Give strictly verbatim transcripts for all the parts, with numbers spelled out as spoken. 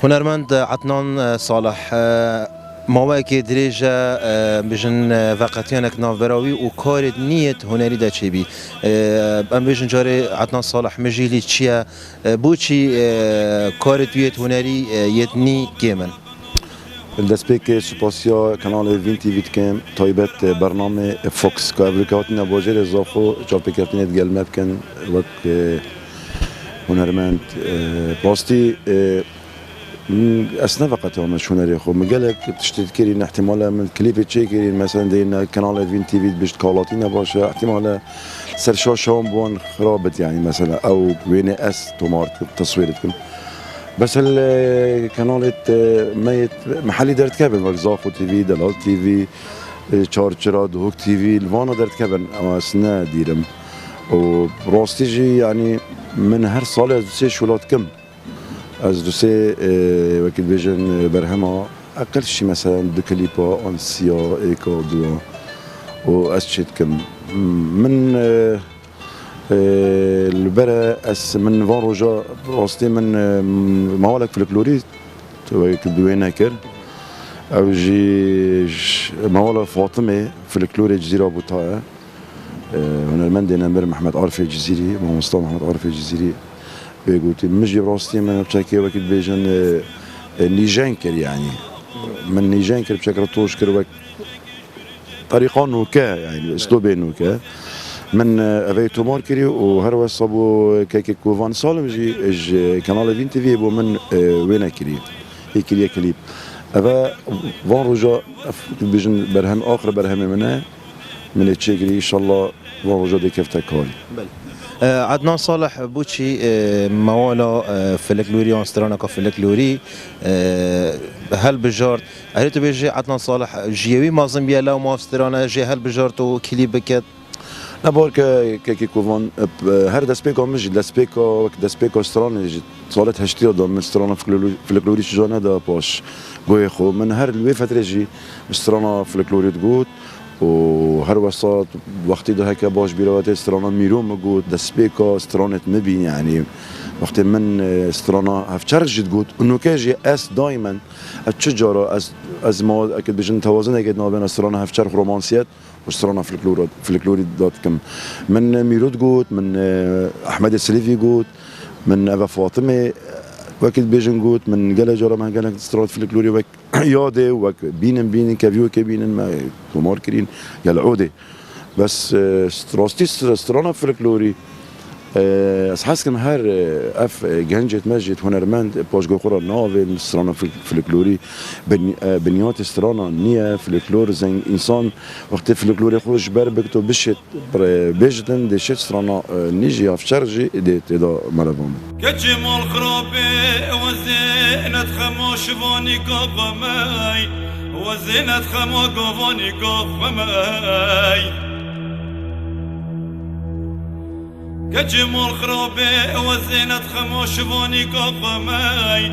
Hunermend Ednan Salih, e, maweyekê dirêj e, e, bijin, e, veqetiyanek navbera wî û karê niyêt hunerî de çêbî. E, em bêjin carê Ednan Salih mijîlî çi ye? E, bo çî, e, karê tu yêt hunerî, e, yêt nî kêm in? Li destpêkê spasiya kanalê Vîn T V dikim, taybet, e, bernamê Fox, ka ev rûkewatîna bajêrê Zaxo çavpêkeftinê digel me bikin wek, e, hunermend. E, rastî, e, Min, ez ne feqet me şûnerê xwe. Min gelek tiştê dikirîn, ihtimale min klîpê çêkirîn, mesela deyne kanalê Vîn T V dibişt kalatî ne baş e, ihtimale ser şaşa wan bi wan xirab bit, yani mesela ew wênê ez tomar dikim, teswîr dikim. Bes hil, e, kanalê te, me yê mehellî derdikevin, wek Zaxo T V, Delal T V, e, Çarçira, Duhok T V, li vana derdikevin, ama ez ne dîrim. Û rastî jî, yani min her salê ez du sê şûla dikim. Ez du sê, e, wekî dibêjin, e, berhema eqil şî, mesela du klîpa an siya êka duwa û ez çê dikim. Min, e, e, li bere ez, min van roja rastî min, e, mawalek folklorî wekî duwê nekir. Ew jî j-, mawala Fatimê folklorê Cizîra Buta ye. E, hunermendê nemir Mehmet Arifê Cizîrî, mamosta Mehmet Arifê Cizîrî pê gotî. Min jî rastî min çekê wekî dibêjin, e, e, nîjen kir yani. Min nîjen kir, çek re toş kir wek terîqa nûke yani, uslubê nûke. Min, e, evê tomar kirî û her wesa bo kekê ku van salim jî ji kanalê Vîn T V'yê bo min, e, wê nekirî. Yê kiriye klîp. Eve van roja, ev, dibêjin berhem, axir berhemê min e. Min ê çêkirî, înşallah van roja dê kefte karî. Belê. E, Ednan Salih, bo çî, e, mewala, e, folklorî an straneka folklorî, e, helbijart? Erê tu bêjî Ednan Salih ji yewî mezin bîye lewma strana jê helbijart û klîp biket? Ne, balke kekî ku van, e, p-, her destpêka min jî, destpêka, wek destpêka stranê jî, salet heştî ya de min strana folklorî, folklorî çija neda paş guhê xwe. Min her li wê fetrê jî strana folklorî digot. Û her wesa wextî de heke baş bîra we tê strana Mîro min got, destpêka stranêt min bîn, yanî wextê min, e, strana Hevçerx jî digot, û nûke jî ez daimen, ez çi cara ez, ez ma, eke dibêjin tewazinekê di navbêna strana Hevçerx romansiyet û strana folklora-, folklorî de dikim. Min, e, Mîro digot, min, e, Ehmedê Silîvî got, min eve Fatimê, e, wekî dibêjin got, min gelek cara me gelek strana folklorî wek yadê wek bînin, bînin, kevî wekê bînin, me tomar kirîn, gel odê. Bes, e, st-, rastî st-, strana folklorî, e, ez hez kim her, e, ev, e, gencêt me jî hunermend, e, paşgo xwe re navên strana fol-, folklorî, bin-, e, binyatê strana niye, folklor zeng-, însan wextê folklorê xwe ji ber bikito bişêt, Bêjtin dê şêt strana, e, nî jî Hevçerx jî dê tê de melevan be. Keçê mal xirabê, wezê nedxema şivanî ka xwemey, wezê nedxema gavanî ka xwemey. Keçê mal xirabê, wezê nedxema şivanî ka xwemey,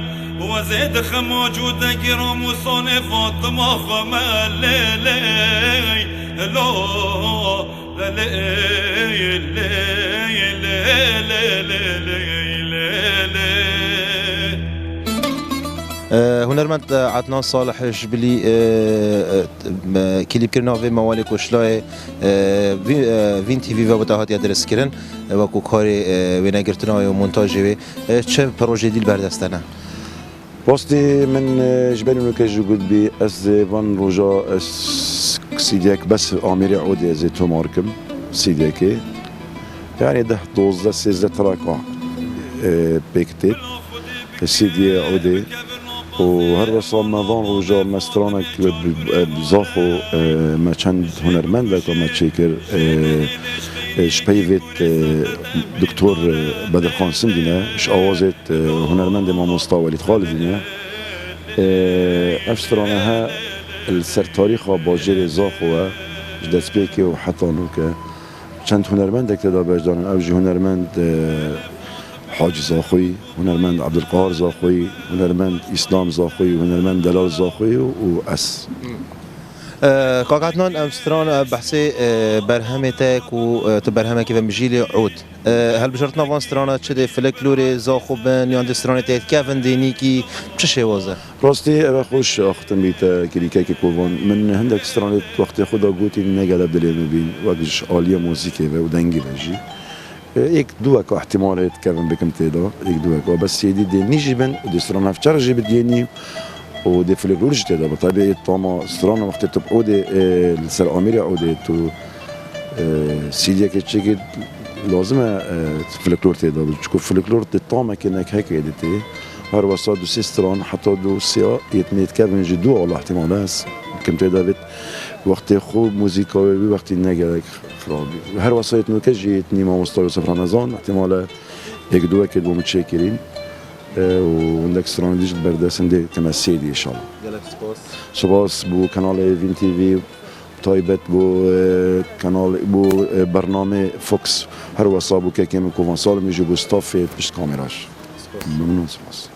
wezê dixema cûdekî ramûsanê Fatima xweme lê lê lo. E, hunermend, e, Ednan Salih ji bilî, e, e, e, klîpkirina vê mewalê ku ji layê, e, Vî-, e, Vîn T V ve bû te hatiye diristkirin, e, wekû karê, e, wênegirtina wê û montajê wê, e, çi projeyê dî li ber dest te ne? Rastî min, e, ji ber nûke jî gotbî, ez ê van roja, e, s-, C D'yek bes Amêrê Odê ez ê tomar kim, C D'yekê. Yani deh, dozdeh, sêzdeh traka, e, pêk tê. C D'yê Odê. Û her wesa me van roja me stranek bi, bi, bi Zaxo, e, me çend hunermendeka me çêkir, e, e, ji peyvêt, e, Doktor, e, Bedirxan Sindî ne, ji awazêt e, hunermendê mamosta Welîd Xalidî ne. E, ev strana he li ser tarîxa bajêrê Zaxo e, ji destpêkê û heta nûke. Çend hunermendek tê de beşdarin, ew jî hunermend, e, Hacî Zaxoyî, hunermend Ebdulqehar Zaxoyî, hunermend Îslam Zaxoyî, hunermend Delal Zaxoyî û, û ez. Kak Ednan, em stran behsê berhemê te ku tu berhemekî ve mijîlê ûd. Hilbijartina van strana çi dê fleklorê zaxo bin yan dê stranê te dikevin dênîkî, çi şêwaz e? Rastî ev e xweş axiftin bîte kirîkekê ku van. Min hindek stranê wextê xwe da gotîn ne gelek dilê min bîn, wek ji aliyê muzîkê ve û dengî ve jî. Êk duweka ihtimal heye dikevin bikim tê de, êk duweka. Bes C D dê nî jî bin û dê strana hevçer jî bidiyênî û dê fleklor jî tê de bi. Taybê tama strana wextê tu bi odê, e, li ser amêrê odê tu, e, C D'yekê çêkî lazim e, e, fleklor tê de bi. Çiku fleklor di tamekê nek heke dê tê. Her wesa du sê stran heta du sê yê dikevin jî du ala ihtimal e. Bikim tê de bit wextê xwe muzîka wê wî wextî ne gelek xirab bî. Her wesa yê nûke jî yê nî mamosta Yusuf Ramazan, ihtimale êk duwekê bo min çêkirîn. E, û hindek stranê dî jî berdestin dê keme sêdî inşallah. Gelek spas. Spas bo kanalê Vîn T V, taybet bo, e, kanal, bo, e, bernamê Fox. Her wesa bo kekê min Kovan Salimî jî bo stafê pişt kameraş. Spas. Memnun, spas.